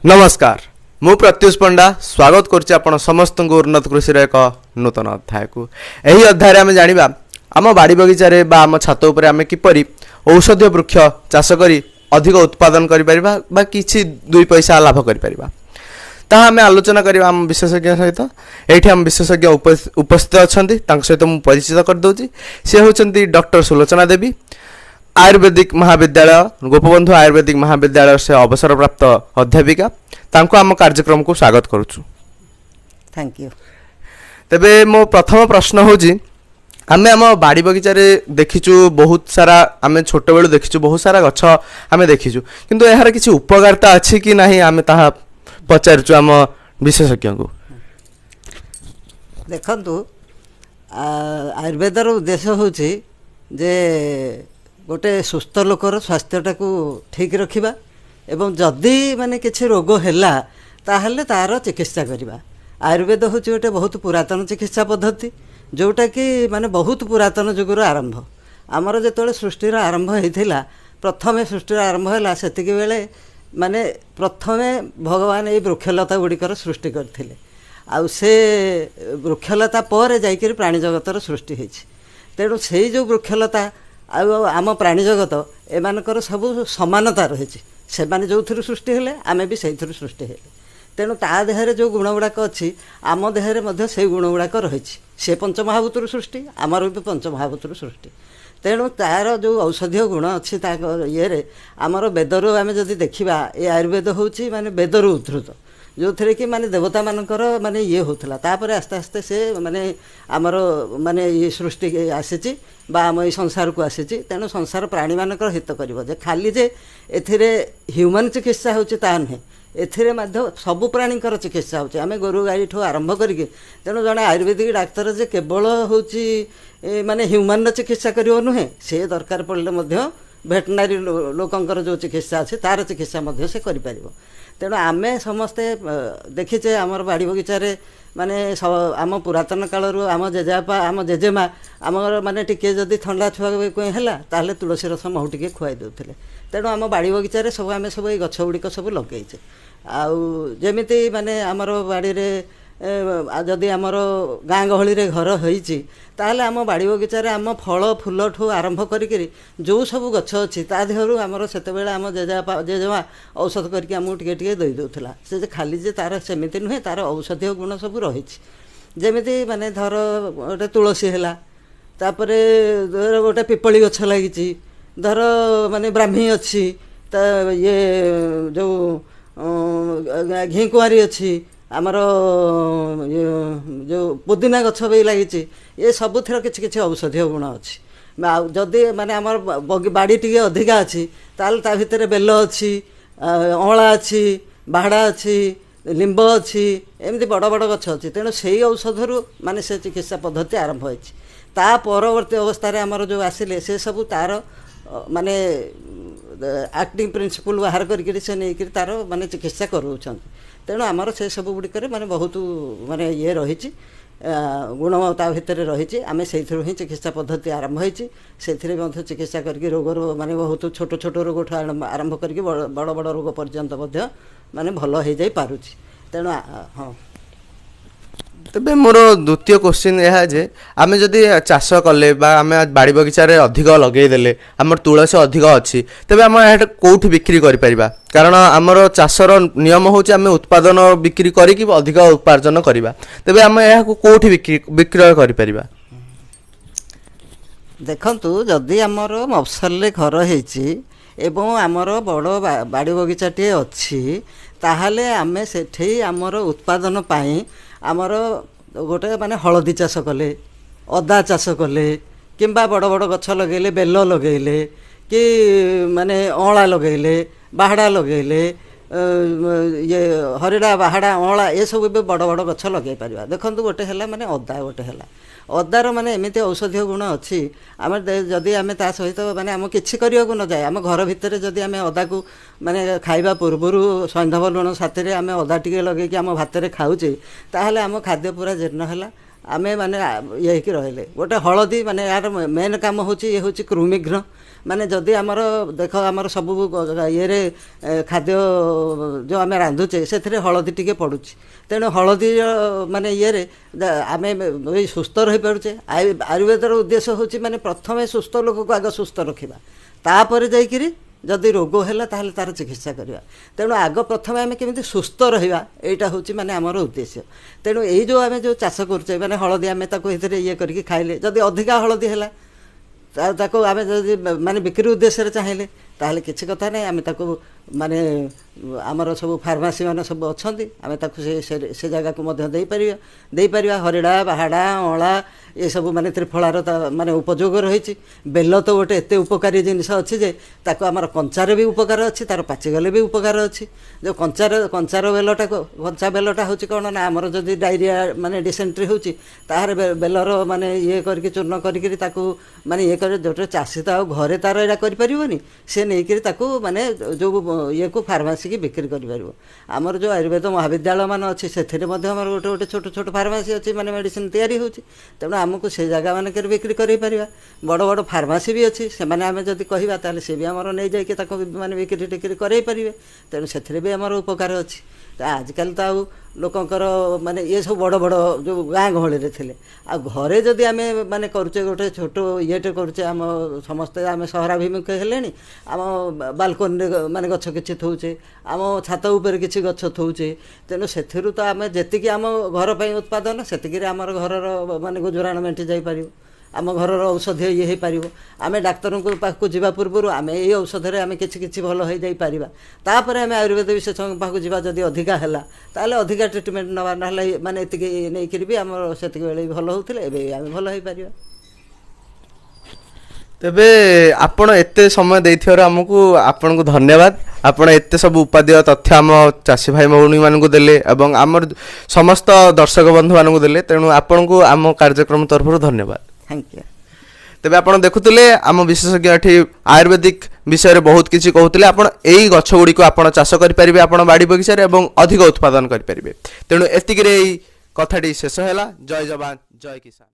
ନମସ୍କାର, ମୁଁ ପ୍ରତ୍ୟୁଷ ପଣ୍ଡା ସ୍ୱାଗତ କରୁଛି ଆପଣ ସମସ୍ତଙ୍କୁ ଉନ୍ନତ କୃଷିର ଏକ ନୂତନ ଅଧ୍ୟାୟକୁ। ଏହି ଅଧ୍ୟାୟରେ ଆମେ ଜାଣିବା ଆମ ବାଡ଼ି ବଗିଚାରେ ବା ଆମ ଛାତ ଉପରେ ଆମେ କିପରି ଔଷଧୀୟ ବୃକ୍ଷ ଚାଷ କରି ଅଧିକ ଉତ୍ପାଦନ କରିପାରିବା ବା କିଛି ଦୁଇ ପଇସା ଲାଭ କରିପାରିବା, ତାହା ଆମେ ଆଲୋଚନା କରିବା ଆମ ବିଶେଷଜ୍ଞ ସହିତ। ଏଇଠି ଆମ ବିଶେଷଜ୍ଞ ଉପସ୍ଥିତ ଅଛନ୍ତି, ତାଙ୍କ ସହିତ ମୁଁ ପରିଚିତ କରିଦେଉଛି। ସେ ହେଉଛନ୍ତି ଡକ୍ଟର ସୁଲୋଚନା ଦେବୀ, ଆୟୁର୍ବେଦିକ ମହାବିଦ୍ୟାଳୟ, ଗୋପବନ୍ଧୁ ଆୟୁର୍ବେଦିକ ମହାବିଦ୍ୟାଳୟର ସେ ଅବସରପ୍ରାପ୍ତ ଅଧ୍ୟାପିକା। ତାଙ୍କୁ ଆମ କାର୍ଯ୍ୟକ୍ରମକୁ ସ୍ୱାଗତ କରୁଛୁ। Thank you. ତେବେ ମୋ ପ୍ରଥମ ପ୍ରଶ୍ନ ହେଉଛି, ଆମେ ଆମ ବାଡ଼ି ବଗିଚାରେ ଦେଖିଛୁ ବହୁତ ସାରା, ଆମେ ଛୋଟବେଳୁ ଦେଖିଛୁ ବହୁତ ସାରା ଗଛ ଆମେ ଦେଖିଛୁ, କିନ୍ତୁ ଏହାର କିଛି ଉପକାରିତା ଅଛି କି ନାହିଁ ଆମେ ତାହା ପଚାରୁଛୁ ଆମ ବିଶେଷଜ୍ଞଙ୍କୁ। ଦେଖନ୍ତୁ, ଆୟୁର୍ବେଦର ଉଦ୍ଦେଶ୍ୟ ହେଉଛି ଯେ ଗୋଟେ ସୁସ୍ଥ ଲୋକର ସ୍ୱାସ୍ଥ୍ୟଟାକୁ ଠିକ୍ ରଖିବା ଏବଂ ଯଦି ମାନେ କିଛି ରୋଗ ହେଲା ତାହେଲେ ତା'ର ଚିକିତ୍ସା କରିବା। ଆୟୁର୍ବେଦ ହେଉଛି ଗୋଟେ ବହୁତ ପୁରାତନ ଚିକିତ୍ସା ପଦ୍ଧତି, ଯେଉଁଟାକି ମାନେ ବହୁତ ପୁରାତନ ଯୁଗରୁ ଆରମ୍ଭ। ଆମର ଯେତେବେଳେ ସୃଷ୍ଟିର ଆରମ୍ଭ ହେଇଥିଲା, ପ୍ରଥମେ ସୃଷ୍ଟିର ଆରମ୍ଭ ହେଲା ସେତିକି ବେଳେ ମାନେ ପ୍ରଥମେ ଭଗବାନ ଏଇ ବୃକ୍ଷଲତା ଗୁଡ଼ିକର ସୃଷ୍ଟି କରିଥିଲେ, ଆଉ ସେ ବୃକ୍ଷଲତା ପରେ ଯାଇକରି ପ୍ରାଣୀ ଜଗତର ସୃଷ୍ଟି ହେଇଛି। ତେଣୁ ସେଇ ଯେଉଁ ବୃକ୍ଷଲତା ଆଉ ଆମ ପ୍ରାଣୀ ଜଗତ, ଏମାନଙ୍କର ସବୁ ସମାନତା ରହିଛି। ସେମାନେ ଯେଉଁଥିରୁ ସୃଷ୍ଟି ହେଲେ, ଆମେ ବି ସେଇଥିରୁ ସୃଷ୍ଟି ହେଲେ। ତେଣୁ ତା ଦେହରେ ଯେଉଁ ଗୁଣ ଗୁଡ଼ାକ ଅଛି, ଆମ ଦେହରେ ମଧ୍ୟ ସେଇ ଗୁଣ ଗୁଡ଼ାକ ରହିଛି। ସେ ପଞ୍ଚମହାଭୂତରୁ ସୃଷ୍ଟି, ଆମର ବି ପଞ୍ଚମହାଭୂତରୁ ସୃଷ୍ଟି। ତେଣୁ ତା'ର ଯେଉଁ ଔଷଧୀୟ ଗୁଣ ଅଛି ତା ଇଏରେ ଆମର ବେଦରୁ ଆମେ ଯଦି ଦେଖିବା, ଏ ଆୟୁର୍ବେଦ ହେଉଛି ମାନେ ବେଦରୁ ଉଦ୍ଧୃତ, ଯେଉଁଥିରେ କି ମାନେ ଦେବତାମାନଙ୍କର ମାନେ ଇଏ ହେଉଥିଲା। ତାପରେ ଆସ୍ତେ ଆସ୍ତେ ସେ ମାନେ ଆମର ମାନେ ଇଏ ସୃଷ୍ଟି ଆସିଛି ବା ଆମ ଏଇ ସଂସାରକୁ ଆସିଛି। ତେଣୁ ସଂସାର ପ୍ରାଣୀମାନଙ୍କର ହିତ କରିବ, ଯେ ଖାଲି ଯେ ଏଥିରେ ହ୍ୟୁମାନ୍ ଚିକିତ୍ସା ହେଉଛି ତାହା ନୁହେଁ, ଏଥିରେ ମଧ୍ୟ ସବୁ ପ୍ରାଣୀଙ୍କର ଚିକିତ୍ସା ହେଉଛି, ଆମେ ଗୋରୁ ଗାଈଠୁ ଆରମ୍ଭ କରିକି। ତେଣୁ ଜଣେ ଆୟୁର୍ବେଦିକ ଡାକ୍ତର ଯେ କେବଳ ହେଉଛି ମାନେ ହ୍ୟୁମାନ୍ର ଚିକିତ୍ସା କରିବ ନୁହେଁ, ସେ ଦରକାର ପଡ଼ିଲେ ମଧ୍ୟ ଭେଟନାରୀ ଲୋକଙ୍କର ଯେଉଁ ଚିକିତ୍ସା ଅଛି ତା'ର ଚିକିତ୍ସା ମଧ୍ୟ ସେ କରିପାରିବ। ତେଣୁ ଆମେ ସମସ୍ତେ ଦେଖିଛେ ଆମର ବାଡ଼ି ବଗିଚାରେ ମାନେ ଆମ ପୁରାତନ କାଳରୁ ଆମ ଜେଜେବାପା, ଆମ ଜେଜେମା ଆମର ମାନେ ଟିକେ ଯଦି ଥଣ୍ଡା ଛୁଆ ହେଲା ତାହେଲେ ତୁଳସୀ ରସ ମହୁ ଟିକେ ଖୁଆଇ ଦେଉଥିଲେ। ତେଣୁ ଆମ ବାଡ଼ି ବଗିଚାରେ ସବୁ ଆମେ ସବୁ ଏଇ ଗଛ ଗୁଡ଼ିକ ସବୁ ଲଗେଇଛେ। ଆଉ ଯେମିତି ମାନେ ଆମର ବାଡ଼ିରେ ଯଦି ଆମର ଗାଁ ଗହଳିରେ ଘର ହେଇଛି, ତାହେଲେ ଆମ ବାଡ଼ି ବଗିଚାରେ ଆମ ଫଳ ଫୁଲଠୁ ଆରମ୍ଭ କରିକିରି ଯେଉଁ ସବୁ ଗଛ ଅଛି ତା ଦେହରୁ ଆମର ସେତେବେଳେ ଆମ ଜେଜେବାପା ଜେଜେମା ଔଷଧ କରିକି ଆମକୁ ଟିକେ ଟିକେ ଦେଇ ଦେଉଥିଲା। ସେ ଯେ ଖାଲି ଯେ ତା'ର ସେମିତି ନୁହେଁ, ତା'ର ଔଷଧୀୟ ଗୁଣ ସବୁ ରହିଛି। ଯେମିତି ମାନେ ଧର ଗୋଟେ ତୁଳସୀ ହେଲା, ତାପରେ ଧର ଗୋଟେ ପିପଳି ଗଛ ଲାଗିଛି, ଧର ମାନେ ବ୍ରାହ୍ମୀ ଅଛି, ତା ଇଏ ଯେଉଁ ଘିକୁଆଁରୀ ଅଛି, ଆମର ଯେଉଁ ପୁଦିନା ଗଛ ବି ଲାଗିଛି, ଏ ସବୁଥିର କିଛି କିଛି ଔଷଧୀୟ ଗୁଣ ଅଛି। ଆଉ ଯଦି ମାନେ ଆମର ବାଡ଼ି ଟିକେ ଅଧିକା ଅଛି, ତାହେଲେ ତା ଭିତରେ ବେଲ ଅଛି, ଅଁଳା ଅଛି, ବାହାଡ଼ା ଅଛି, ଲିମ୍ବ ଅଛି, ଏମିତି ବଡ଼ ବଡ଼ ଗଛ ଅଛି। ତେଣୁ ସେଇ ଔଷଧରୁ ମାନେ ସେ ଚିକିତ୍ସା ପଦ୍ଧତି ଆରମ୍ଭ ହେଇଛି। ତା ପରବର୍ତ୍ତୀ ଅବସ୍ଥାରେ ଆମର ଯେଉଁ ଆସିଲେ ସେ ସବୁ ତା'ର ମାନେ ଆକ୍ଟିଂ ପ୍ରିନ୍ସିପଲ୍ ବାହାର କରିକିରି ସେ ନେଇକରି ତା'ର ମାନେ ଚିକିତ୍ସା କରାଉଛନ୍ତି। ତେଣୁ ଆମର ସେ ସବୁ ଗୁଡ଼ିକରେ ମାନେ ବହୁତ ମାନେ ଇଏ ରହିଛି, ଗୁଣ ତା ଭିତରେ ରହିଛି। ଆମେ ସେଇଥିରୁ ହିଁ ଚିକିତ୍ସା ପଦ୍ଧତି ଆରମ୍ଭ ହେଇଛି। ସେଥିରେ ମଧ୍ୟ ଚିକିତ୍ସା କରିକି ରୋଗରୁ ମାନେ ବହୁତ ଛୋଟ ଛୋଟ ରୋଗଠୁ ଆରମ୍ଭ କରିକି ବଡ଼ ବଡ଼ ରୋଗ ପର୍ଯ୍ୟନ୍ତ ମଧ୍ୟ ମାନେ ଭଲ ହେଇଯାଇ ପାରୁଛି। ତେଣୁ ହଁ। ତେବେ ମୋର ଦ୍ୱିତୀୟ କୋଶ୍ଚିନ୍ ଏହା ଯେ ଆମେ ଯଦି ଚାଷ କଲେ ବା ଆମେ ବାଡ଼ି ବଗିଚାରେ ଅଧିକ ଲଗେଇଦେଲେ, ଆମର ତୁଳସୀ ଅଧିକ ଅଛି, ତେବେ ଆମେ ଏହାଟା କେଉଁଠି ବିକ୍ରି କରିପାରିବା? କାରଣ ଆମର ଚାଷର ନିୟମ ହେଉଛି ଆମେ ଉତ୍ପାଦନ ବିକ୍ରି କରିକି ଅଧିକ ଉପାର୍ଜନ କରିବା। ତେବେ ଆମେ ଏହାକୁ କେଉଁଠି ବିକ୍ରୟ କରିପାରିବା? ଦେଖନ୍ତୁ, ଯଦି ଆମର ମଫସଲରେ ଘର ହେଇଛି ଏବଂ ଆମର ବଡ଼ ବାଡ଼ି ବଗିଚାଟିଏ ଅଛି, ତାହେଲେ ଆମେ ସେଠି ଆମର ଉତ୍ପାଦନ ପାଇଁ ଆମର ଗୋଟେ ମାନେ ହଳଦୀ ଚାଷ କଲେ, ଅଦା ଚାଷ କଲେ, କିମ୍ବା ବଡ଼ ବଡ଼ ଗଛ ଲଗେଇଲେ, ବେଲ ଲଗେଇଲେ, କି ମାନେ ଅଁଳା ଲଗେଇଲେ, ବାହାଡ଼ା ଲଗେଇଲେ, ଇଏ ହରିଡ଼ା, ବାହାଡ଼ା, ଅଁଳା, ଏସବୁ ବି ବଡ଼ ବଡ଼ ଗଛ ଲଗେଇ ପାରିବା। ଦେଖନ୍ତୁ, ଗୋଟେ ହେଲା ମାନେ ଅଦା, ଗୋଟେ ହେଲା ଅଦାର ମାନେ ଏମିତି ଔଷଧୀୟ ଗୁଣ ଅଛି। ଆମେ ଯଦି ଆମେ ତା ସହିତ ମାନେ ଆମ କିଛି କରିବାକୁ ନ ଯାଏ, ଆମ ଘର ଭିତରେ ଯଦି ଆମେ ଅଦାକୁ ମାନେ ଖାଇବା ପୂର୍ବରୁ ସୈନ୍ଧବ ଲୁଣ ସାଥିରେ ଆମେ ଅଦା ଟିକେ ଲଗେଇକି ଆମ ଭାତରେ ଖାଉଛେ, ତାହେଲେ ଆମ ଖାଦ୍ୟ ପୁରା ଜୀର୍ଣ୍ଣ ହେଲା, ଆମେ ମାନେ ଇଏ ହେଇକି ରହିଲେ। ଗୋଟେ ହଳଦୀ ମାନେ ଏହାର ମେନ୍ କାମ ହେଉଛି, ଇଏ ହେଉଛି କୃମିଘ୍ନ। ମାନେ ଯଦି ଆମର ଦେଖ, ଆମର ସବୁ ଇଏରେ ଖାଦ୍ୟ ଯେଉଁ ଆମେ ରାନ୍ଧୁଛେ, ସେଥିରେ ହଳଦୀ ଟିକେ ପଡ଼ୁଛି। ତେଣୁ ହଳଦୀର ମାନେ ଇଏରେ ଆମେ ଏଇ ସୁସ୍ଥ ରହିପାରୁଛେ। ଆୟୁର୍ବେଦର ଉଦ୍ଦେଶ୍ୟ ହେଉଛି ମାନେ ପ୍ରଥମେ ସୁସ୍ଥ ଲୋକକୁ ଆଗ ସୁସ୍ଥ ରଖିବା, ତାପରେ ଯାଇକିରି ଯଦି ରୋଗ ହେଲା ତାହେଲେ ତା'ର ଚିକିତ୍ସା କରିବା। ତେଣୁ ଆଗ ପ୍ରଥମେ ଆମେ କେମିତି ସୁସ୍ଥ ରହିବା, ଏଇଟା ହେଉଛି ମାନେ ଆମର ଉଦ୍ଦେଶ୍ୟ। ତେଣୁ ଏଇ ଯେଉଁ ଆମେ ଯେଉଁ ଚାଷ କରୁଛେ, ମାନେ ହଳଦୀ ଆମେ ତାକୁ ଏଥିରେ ଇଏ କରିକି ଖାଇଲେ, ଯଦି ଅଧିକା ହଳଦୀ ହେଲା, ତାକୁ ଆମେ ଯଦି ମାନେ ବିକ୍ରି ଉଦ୍ଦେଶ୍ୟରେ ଚାହିଁଲେ, ତାହେଲେ କିଛି କଥା ନାହିଁ। ଆମେ ତାକୁ ମାନେ ଆମର ସବୁ ଫାର୍ମାସି ମାନେ ସବୁ ଅଛନ୍ତି, ଆମେ ତାକୁ ସେ ସେ ଜାଗାକୁ ମଧ୍ୟ ଦେଇପାରିବା। ହରିଡ଼ା, ବାହାଡ଼ା, ଅଁଳା, ଏସବୁ ମାନେ ତ୍ରିଫଳାର ମାନେ ଉପଯୋଗ ରହିଛି। ବେଲ ତ ଗୋଟେ ଏତେ ଉପକାରୀ ଜିନିଷ ଅଛି ଯେ ତାକୁ ଆମର କଞ୍ଚାରେ ବି ଉପକାର ଅଛି, ତାର ପାଚିଗଲେ ବି ଉପକାର ଅଛି। ଯେଉଁ କଞ୍ଚାର ବେଲଟାକୁ, କଞ୍ଚା ବେଲଟା ହେଉଛି କ'ଣ ନା ଆମର ଯଦି ଡାଇରିଆ ମାନେ ଡିସେଣ୍ଟ୍ରି ହେଉଛି, ତାହାର ବେଲର ମାନେ ଇଏ କରିକି, ଚୂର୍ଣ୍ଣ କରିକିରି ତାକୁ ମାନେ ଇଏ କରି, ଯେଉଁଟା ଚାଷୀ ତ ଆଉ ଘରେ ତାର ଏଇଟା କରିପାରିବନି, ସେ ନେଇକିରି ତାକୁ ମାନେ ଯେଉଁ ଇଏକୁ ଫାର୍ମାସିକି ବିକ୍ରି କରିପାରିବ। ଆମର ଯେଉଁ ଆୟୁର୍ବେଦ ମହାବିଦ୍ୟାଳୟ ମାନ ଅଛି, ସେଥିରେ ମଧ୍ୟ ଆମର ଗୋଟେ ଗୋଟେ ଛୋଟ ଛୋଟ ଫାର୍ମାସି ଅଛି, ମାନେ ମେଡ଼ିସିନ ତିଆରି ହେଉଛି। ତେଣୁ ଆମକୁ ସେ ଜାଗା ମାନଙ୍କରେ ବିକ୍ରି କରିପାରିବା। ବଡ଼ ବଡ଼ ଫାର୍ମାସି ବି ଅଛି, ସେମାନେ ଆମେ ଯଦି କହିବା ତାହେଲେ ସେ ବି ଆମର ନେଇଯାଇକି ତାକୁ ମାନେ ବିକ୍ରି ଟିକ୍ରି କରେଇ ପାରିବେ। ତେଣୁ ସେଥିରେ ବି ଆମର ଉପକାର ଅଛି। ଆଜିକାଲି ତ ଆଉ ଲୋକଙ୍କର ମାନେ ଇଏ ସବୁ ବଡ଼ ବଡ଼ ଯେଉଁ ଗାଁ ଗହଳିରେ ଥିଲେ, ଆଉ ଘରେ ଯଦି ଆମେ ମାନେ କରୁଛେ, ଗୋଟେ ଛୋଟ ଇଏଟେ କରୁଛେ, ଆମ ସମସ୍ତେ ଆମେ ସହରାଭିମୁଖୀ ହେଲେଣି। ଆମ ବାଲକୋନିରେ ମାନେ ଗଛ କିଛି ଥୋଉଛେ, ଆମ ଛାତ ଉପରେ କିଛି ଗଛ ଥୋଉଛେ। ତେଣୁ ସେଥିରୁ ତ ଆମେ ଯେତିକି ଆମ ଘର ପାଇଁ ଉତ୍ପାଦନ, ସେତିକିରେ ଆମର ଘରର ମାନେ ଗୁଜୁରାଣ ମେଣ୍ଟି ଯାଇପାରିବ, ଆମ ଘରର ଔଷଧୀୟ ଇଏ ହେଇପାରିବ। ଆମେ ଡାକ୍ତରଙ୍କ ପାଖକୁ ଯିବା ପୂର୍ବରୁ ଆମେ ଏଇ ଔଷଧରେ ଆମେ କିଛି କିଛି ଭଲ ହେଇଯାଇପାରିବା। ତାପରେ ଆମେ ଆୟୁର୍ବେଦ ବିଶେଷଜ୍ଞଙ୍କ ପାଖକୁ ଯିବା। ଯଦି ଅଧିକା ହେଲା ତାହେଲେ ଅଧିକା ଟ୍ରିଟମେଣ୍ଟ ନେବା, ନହେଲେ ମାନେ ଏତିକି ନେଇକରି ବି ଆମର ସେତିକି ବେଳେ ବି ଭଲ ହେଉଥିଲେ, ଏବେ ଆମେ ଭଲ ହେଇପାରିବା। ତେବେ ଆପଣ ଏତେ ସମୟ ଦେଇଥିବାରୁ ଆମକୁ ଆପଣଙ୍କୁ ଧନ୍ୟବାଦ। ଆପଣ ଏତେ ସବୁ ଉପାଦେୟ ତଥ୍ୟ ଆମ ଚାଷୀ ଭାଇ ଭଉଣୀମାନଙ୍କୁ ଦେଲେ ଏବଂ ଆମର ସମସ୍ତ ଦର୍ଶକ ବନ୍ଧୁମାନଙ୍କୁ ଦେଲେ। ତେଣୁ ଆପଣଙ୍କୁ ଆମ କାର୍ଯ୍ୟକ୍ରମ ତରଫରୁ ଧନ୍ୟବାଦ। Thank you. ତେବେ ଆପଣ ଦେଖୁଥିଲେ, ଆମ ବିଶେଷଜ୍ଞ ଏଠି ଆୟୁର୍ବେଦିକ ବିଷୟରେ ବହୁତ କିଛି କହୁଥିଲେ। ଆପଣ ଏଇ ଗଛ ଗୁଡ଼ିକୁ ଆପଣ ଚାଷ କରିପାରିବେ ଆପଣ ବାଡ଼ି ବଗିଚାରେ ଏବଂ ଅଧିକ ଉତ୍ପାଦନ କରିପାରିବେ। ତେଣୁ ଏତିକିରେ ଏଇ କଥାଟି ଶେଷ ହେଲା। ଜୟ ଯବାନ, ଜୟ କିଷାନ।